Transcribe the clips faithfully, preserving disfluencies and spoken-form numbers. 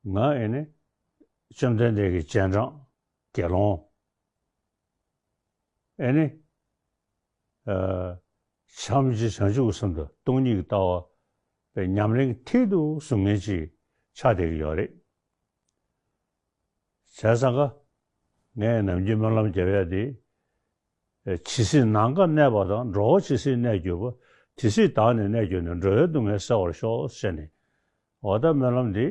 ང་ཨེ་ནི་བཅོམ་ལྡན་འདས་ཀྱི་རྗེས་འབྲང་དགེ་སློང་། ཨེ་ནི། ཨ། ཕྱག་མི་བྱེད་བྱང་ཆུབ་ཀྱི་སེམས་དང་སྟོང་ཉིད་ཀྱི་ལྟ་བ་པའི་ཉམས་ལེན་མཐིལ་དུ་བཟུང་མཁན་ཅིག་ཆགས་བསྡད་ཀྱི་ཡོད་རེད། བྱས་ཙང་ཀ། ངས་ནམ་རྒྱུན་སྨོན་ལམ་རྒྱབ་ཡ་དེ། ཇི་སྲིད་ནམ་མཁའ་གནས་པ་དང་། འགྲོ་བ་ཇི་སྲིད་གནས་གྱུར་པ། དེ་སྲིད་བདག་ནི་གནས་གྱུར་ནས། འགྲོ་བའི་སྡུག་བསྔལ་སེལ་བར་ཤོག་ཟེར་ནས། འོ་ད་སྨོན་ལམ་འདི་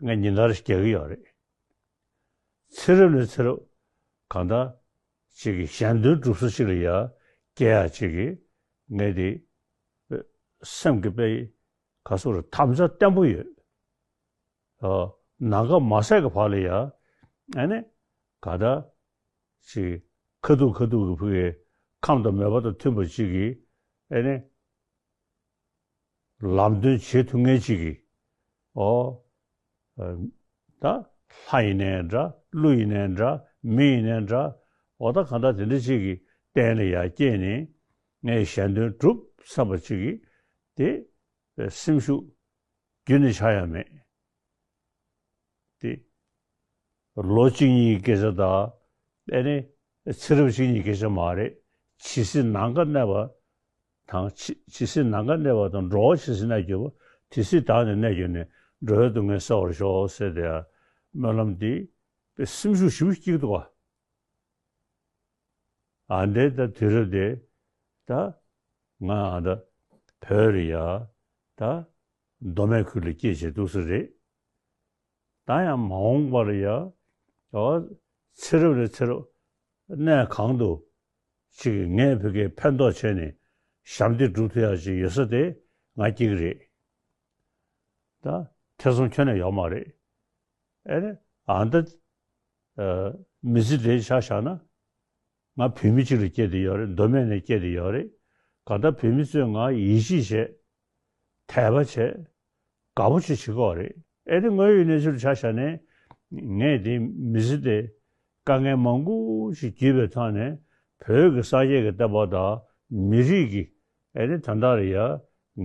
ངས་ཉིན་ལྟར་རྒྱག་གི་ཡོད་རེད། ཚེ་རབས་ནས་ཚེ་རབས་གང་ལྟར་ཅིག་གི་གཞན་དོན་སྒྲུབ་ས་ཅིག་ལ་ཡ་སྐྱེ་ཡ་ཅིག་གི་ངས་དེ་སེམས་ཀྱི་དཔེ་ག་སོགས་རེད། དམ་བཅའ་བརྟན་པོ་ཡོད། ཨ། ནམ་མཁའ་མ་ཟད་ཀྱི་བར་ལ་ཡ། ཨ་ནི་ག་ད་ཅིག་ཁ་ཐུག་ཁ་ཐུག་གི་ཕུག་གི་ཁམས་དང་མོས་པ་དང་མཐུན་པ་ཅིག་གིས་ཨ་ནི་ལམ་སྟོན་བྱེད་ཐུབ་མཁན་ཅིག་གིས། ཨོ། ད་ལྷ་ཡིན་ནའི་འདྲ། ཀླུ་ཡིན་ནའི་འདྲ། མི་ཡིན་ནའི་འདྲ། འོ་ད་གང་ལྟར་དེ་འདྲ་ཅིག་གི་རྟེན་ལ་ཡར་སྐྱེས་ནས་ངས་གཞན་དོན་སྒྲུབ་བསམ་པ་ཅིག་གིས་དེ་སེམས་ཤུགས་རྒྱུན་ནས་ཆག་ཡ་མེད། དེ་ལོ་གཅིག་གཉིས་ཀྱི་སྐད་ཆ་དང་། ཨེ་ནི་ཚེ་རབས་གཅིག་གཉིས་ཀྱི་སྐད་ཆ་མ་རེད། ཇི་སྲིད་ནམ་མཁའ་གནས་པ་དང་། ཇི་ཇི་སྲིད་ནམ་མཁའ་གནས་པ་དང་། འགྲོ་བ་ཇི་སྲིད་གནས་གྱུར་པ། དེ་སྲིད་བདག་ནི་གནས་གྱུར་ནས། འགྲོ་བའི་སྡུག་བསྔལ་སེལ་བར་ཤོག་ཟེར་ཏེ་སྨོན་ལམ་འདི་དཔེ་སེམས་ཤུགས་ཞེ་པོ་སྐྱེ་གི་འདུག་ག། ཨ་འདྲའི་ད་དུས་རབས་དེ་ད་ང་ཨ་ད་བོད་ལ་ཡ་ད་མདོ་སྨད་ཁུལ་ལ་སྐྱེས་བྱས་འདུག་ས་རེད། ད་ཡང་མ་འོངས་པ་ལ་ཡ། ཨོ། ཚེ་རབས་ནས་ཚེ་རབས་གནས་གང་དུ་ཅིག་ངས་བོད་སྐད་ཕན་ཐོགས་བྱས་ནས་ཞབས་འདེགས་སྒྲུབ་ཐུབ་ཡ་ཅིག་ཡོད་ས་དེ་ང་སྐྱེ་གི་རེད། ད་ཐེ་ཚོམ་ཁྱོན་ནས་ཡོད་མ་རེད། ཨེ་རེད། ཨ་ད། ཨ། མི་ཚེ་འདིར་ཆ་བཞག་ན། ང་བོད་མི་གཅིག་ལ་སྐྱེས་བསྡད་ཡོད་རེད། མདོ་སྨད་ནས་སྐྱེས་བསྡད་ཡོད་རེད། གང་ལྟར་བོད་མི་ཚོས་ང་ཡིད་ཆེས་བྱས། དད་པ་བྱས། དགའ་པོ་ཅིག་བྱེད་ཀྱི་ཡོད་རེད། ཨེ་རེད། དངོས་ཡོད་གནས་ཚུལ་ཆ་བཞག་ནས། ངས་དེ་མི་ཚེ་དེ་དཀའ་ངལ་མང་པོ་ཞིག་བརྒྱུད་པའི་ཐོག་ནས་བོད་ཀྱི་སངས་རྒྱས་ཀྱི་བསྟན་པ་དང་མི་རིགས་ཀྱི། ཨེ་རེད། དོན་དག་ལ་ཡ་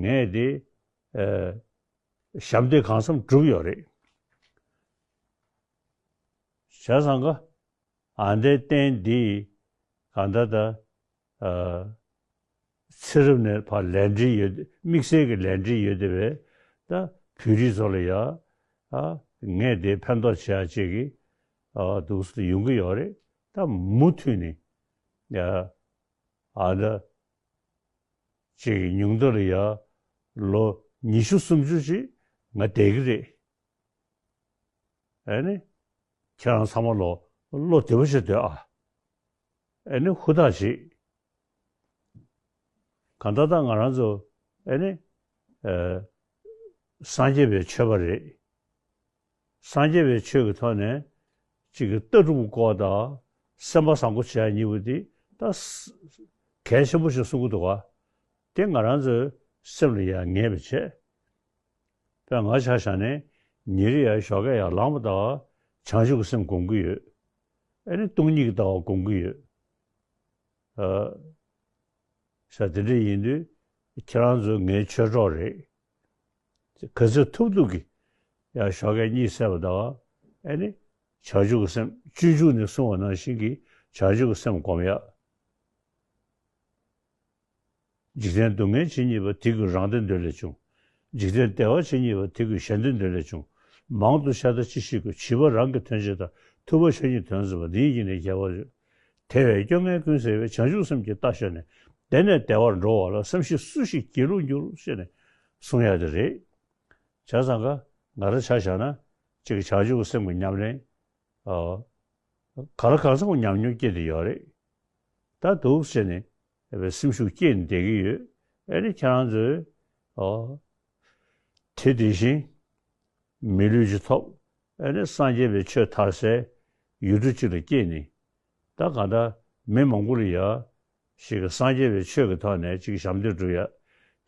ངས་དེ། ཨ། ཞབས་འདེགས་གང་འཚམ་བསྒྲུབས་ཡོད་རེད། བྱས་ཙང་ཀ། ཨ་འདྲའི་རྟེན་འདི་གང་ལྟར་ད། ཨ། ཚེ་རབས་ནས་ཕར་ལས་འབྲེལ་ཡོད། དམིགས་བསལ་གྱི་ལས་འབྲེལ་ཡོད་བསྡད་པའི་ད་བོད་རིགས་ཚོ་ལ་ཡ། ཨ། ངས་དེ་ཕན་ཐོགས་བྱེད་ཡ་ཅིག་གི། ཨ། འདུག་སེ་ཡོང་གི་ཡོད་རེད། ད་མུ་མཐུད་ནས་ཡ། ཨ། ད་ཅིག་ཉུང་མཐའ་ལ་ཡ་ལོ་ཉི་ཤུ་སུམ་ཅུ་ཅིག་ང་བསྡད་ཀྱི་རེད། ཨེ་ནི། ཁྱེད་རང་ཚང་མ་ལོ་བློ་བདེ་པོ་བྱས་སྡོད་ཨ། ཨེ་ནི་ཧུར་ཐག་བྱེད། གང་ལྟར་ད་ང་རང་ཚོ་ཨེ་ནི། ཨ། སངས་རྒྱས་པའི་ཆོས་པ་རེད། སངས་རྒྱས་པའི་ཆོས་ཀྱི་ཐོག་ནས་ཅིག་གི་ལྟ་གྲུབ་སྐོར་དང་སེམས་པ་བཟང་པོ་བྱེད་ཡ་གཉིས་པོ་འདི་ད་གལ་ཆེན་པོ་ཞིག་གསུང་གི་འདུག་ག། དེ་ང་རང་ཚོའི་སེམས་ལ་ཡ་ངེས་པ་བྱས། དཔེར་ང་ཆ་བཞག་ནས་ཉིན་རེ་ཡ་ཞོགས་ཀས་ཡར་ལངས་པ་དང་བྱང་ཆུབ་ཀྱི་སེམས་སྒོམ་གྱི་ཡོད། ཨེ་ནི་སྟོང་ཉིད་ཀྱི་ལྟ་བ་སྒོམ་གྱི་ཡོད། ཨ། ས་དེ་འདྲ་ཡིན་དུས་ཁྱེད་རང་ཚོ་ངའི་ཆོས་གྲོགས་རེད། ག་ཚོད་ཐུབ་ཐུབ་ཀྱིས་ཡ་ཞོགས་ཀས་གཉིད་སད་པ་དང་། ཨེ་ནི་བྱང་ཆུབ་ཀྱི་སེམས། སྤྱོད་འཇུག་ནས་གསུངས་པ་ནང་བཞིན་གྱི་བྱང་ཆུབ་ཀྱི་སེམས་སྒོམ་ཡ། འཇིག་རྟེན་སྡུག་བསྔལ་ཇི་སྙེད་པ། དེ་ཀུན་རང་བདེ་འདོད་ལས་བྱུང་། འཇིག་རྟེན་བདེ་བ་ཇི་སྙེད་པ། དེ་ཀུན་གཞན་བདེ་འདོད་ལས་བྱུང་། མང་དུ་བཤད་ལྟ་ཅི་ཞིག་དགོས། བྱིས་པ་རང་གི་དོན་བྱེད་ལྟ། ཐུབ་པ་ཆོས་ཉིད་དོན་འཛིན་པ། འདི་ཡིས་ནི་ཁྱད་པར་ཆེ། དེ་བས་སྐྱོ་ངལ་ཀུན་སེལ་བའི། བྱང་ཆུབ་སེམས་ཀྱི་རྟ་ཞོན་ནས། དེ་ནས་བདེ་བར་འགྲོ་བ་ལ། བསམ་ཤེས་སུ་ཞིག་སྒྱིད་ལུག་འགྱུར། ཞེས་ནས་གསུང་ཡ་དེ་རེད། བྱས་ཙང་ཀ་ང་རང་ཆ་བཞག་ན་ཅིག་བྱང་ཆུབ་སེམས་ཀྱི་ཉམས་ལེན། ཨ། ག་ལ་གང་འཚམ་ཉམས་མྱོང་སྐྱེས་བསྡད་ཡོད་རེད། ད་འདུག་ཟེར་ནས་སེམས་ཤུགས་སྐྱེས་ནས་བསྡད་ཀྱི་ཡོད། ཨེ་ནི་ཁྱེད་རང་ཚོས། ཨ། དེ་དེ་བཞིན་མི་ལུས་ཅིག་ཐོབ། ཨེ་ནི་སངས་རྒྱས་པའི་ཆོས་དར་སའི་ཡུལ་གྲུ་ཅིག་ལ་སྐྱེས་ནས། ད་གང་ལྟར་མི་མང་པོ་ལ་ཡ་ཞིག་གིས་སངས་རྒྱས་པའི་ཆོས་ཀྱི་ཐོག་ནས་ཅིག་ཞབས་འདེགས་སྒྲུབ་ཡ།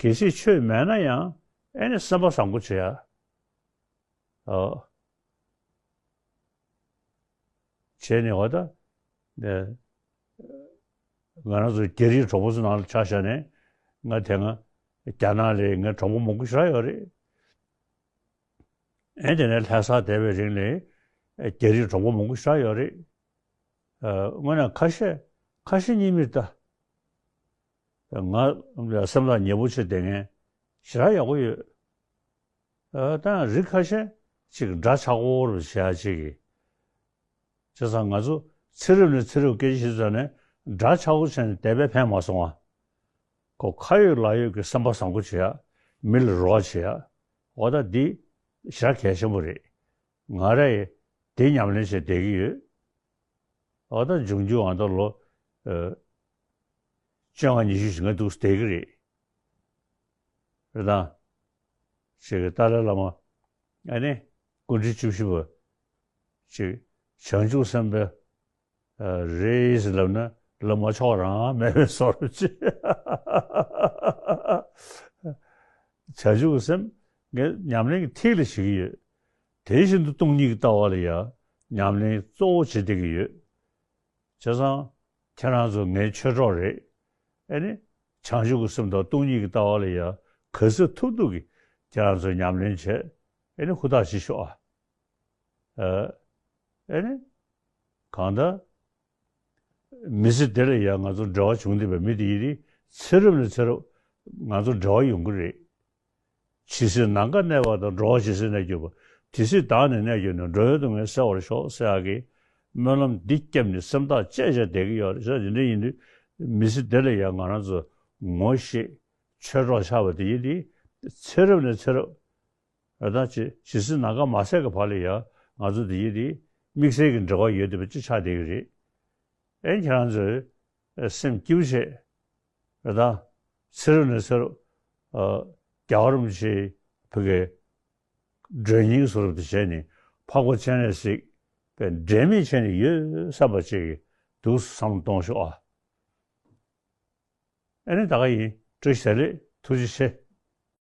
གལ་སྲིད་ཆོས་མེད་ན་ཡང་ཨེ་ནི་སེམས་པ་བཟང་པོ་བྱེད་ཡ། ཨ། བྱས་ནས་འོ་ད། ཨ། ང་རང་ཚོ་རྒྱ་རིགས་གྲོགས་པོ་ཚོ་ནང་ལ་ཆ་བཞག་ནས། ང་དེ་སྔ་རྒྱ་ནག་ལ་ངའི་གྲོགས་པོ་མང་པོ་ཞེ་དྲག་ཡོད་རེད། ཨེ་དེ་ནས་ལྷ་སར་བསྡད་པའི་རིང་ལ་རྒྱ་རིགས་གྲོགས་པོ་མང་པོ་ཞེ་དྲག་ཡོད་རེད། ཨ་དངོས་གནས་ཁ་ཤས་ཁ་ཞེ་གཉིས་མེད་ད། ང་སེམས་ཐག་ཉེ་པོ་བྱས་བསྡད་མཁན་ཞེ་དྲག་ཡག་པོ་ཡོད། ཨ་ད་རིགས་ཁ་ཤས་ཅིག་འདྲ་ཆགས་པོ་རུ་བྱེད་ཡ་ཅིག་གིས། བྱས་ཙང་ང་ཚོ་ཚེ་རབས་ནས་ཚེ་རབས་སྐད་ཆ་བཤད་ཙང་ནས་འདྲ་ཆགས་པོ་བྱས་ནས་བསྡད་པས་ཕན་མ་སོང་ང་། ཁོ་ཁ་ཡོད་ལག་ཡོད་ཀྱི་སེམས་པ་བཟང་པོ་བྱེད་ཡ། མི་ལ་རོགས་བྱེད་ཡ། འོ་ད་འདི་ཞེ་དྲག་གལ་ཆེན་པོ་རེད། ང་རས་དེ་ཉམས་ལེན་བྱས་བསྡད་ཀྱི་ཡོད། འོ་ད་འབྱུང་འགྱུར་ཨ་ད་ལོ་ཨ་བཅོ་ལྔ་ཉི་ཤུ་ཞིག་ང་འདུག་བསྡད་ཀྱི་རེད། རེད་དང་། ཅིག་ཏཱ་ལའི་བླ་མ་ཨ་ནི་སྐུ་ཕྲེང་བཅུ་བཞི་པ་ཅིག་བྱང་ཆུབ་སེམས་དཔའ་རེད་ཟེར་ལབ་ན་ལབ་མ་ཆོག་རང་མེད་པའི་བཟོ་འདྲ་ཅིག་བྱང་ཆུབ་སེམས་ངས་ཉམས་ལེན་གྱི་ཐིག་ལེ་བྱེད་ཀྱི་ཡོད། དེ་བཞིན་དུ་སྟོང་ཉིད་ཀྱི་ལྟ་བ་ལ་ཡང་ཉམས་ལེན་གཙོ་བོ་བྱེད་བསྡད་ཀྱི་ཡོད། བྱས་ཙང་ཁྱེད་རང་ཚོ་ངའི་ཆོས་གྲོགས་རེད། ཨེ་ནི་བྱང་ཆུབ་ཀྱི་སེམས་དང་སྟོང་ཉིད་ཀྱི་ལྟ་བ་ལ་ཡང་ག་ཚོད་ཐུབ་ཐུབ་ཀྱིས་ཁྱེད་རང་ཚོས་ཉམས་ལེན་བྱས། ཨེ་ནི་ཧུར་ཐག་བྱེད་ཤོག་ཨ། ཨེ་ནི། གང་ལྟར། མི་ཚེ་འདི་ལ་ཡང་ང་ཚོ་འབྲེལ་བ་བྱུང་བསྡད་པའི་མི་དེ་ཡིན་དུས་ཚེ་རབས་ནས་ཚེ་རབས་ང་ཚོ་འབྲེལ་བ་ཡོང་གི་རེད། ཇི་སྲིད་ནམ་མཁའ་གནས་པ་དང་། འགྲོ་བ་ཇི་སྲིད་གནས་གྱུར་པ། དེ་སྲིད་བདག་ནི་གནས་གྱུར་ནས། འགྲོ་བའི་སྡུག་བསྔལ་སེལ་བར་ཤོག་ཟེར་ཡག་གི་སྨོན་ལམ་འདི་བརྒྱབ་ནས་སེམས་ཐག་བཅད་བྱས་བསྡད་ཀྱི་ཡོད་རེད་ཟེར། དེ་འདྲ་ཡིན་དུས་མི་ཚེ་འདི་ལ་ཡང་ང་རང་ཚོ་ངོ་ཤེས་ཆོས་གྲོགས་ཆགས་པ་དེ་ཡིན་དུས་ཚེ་རབས་ནས་ཚེ་རབས། ཨ་ད་ཇི་ཇི་སྲིད་ནམ་མཁའ་མ་ཟད་ཀྱི་བར་ལ་ཡང་ང་ཚོ་འདི་ཡིན་དེ་དམིགས་བསལ་གྱི་འབྲེལ་བ་ཡོད་བསྡད་པ་ཅིག་ཆགས་བསྡད་ཀྱི་རེད། ཨེ་ཁྱེད་རང་ཚོས་ཨེ་སེམས་སྐྱིད་པོ་བྱེད། ཨ་ད་ཚེ་རབས་ནས་ཚེ་རབས་ཨ་རྒྱལ་བ་རིན་པོ་ཆེའི་བུ་གའི་མགྲོན་གཉེར་བཟོ་འདྲ་དེ་བྱས་ནས་འཕགས་པ་སྤྱན་རས་གཟིགས་པའི་འབྲལ་མེད་བྱས་ནས་ཡོད་བསམ་པ་ཅིག་འདུག་བསམ་བློ་གཏོང་ཤོག་ཨ། ཨེ་ནི་ད་ག་ཡིན། བཀྲ་ཤིས་བདེ་ལེགས། ཐུགས་རྗེ་ཆེ།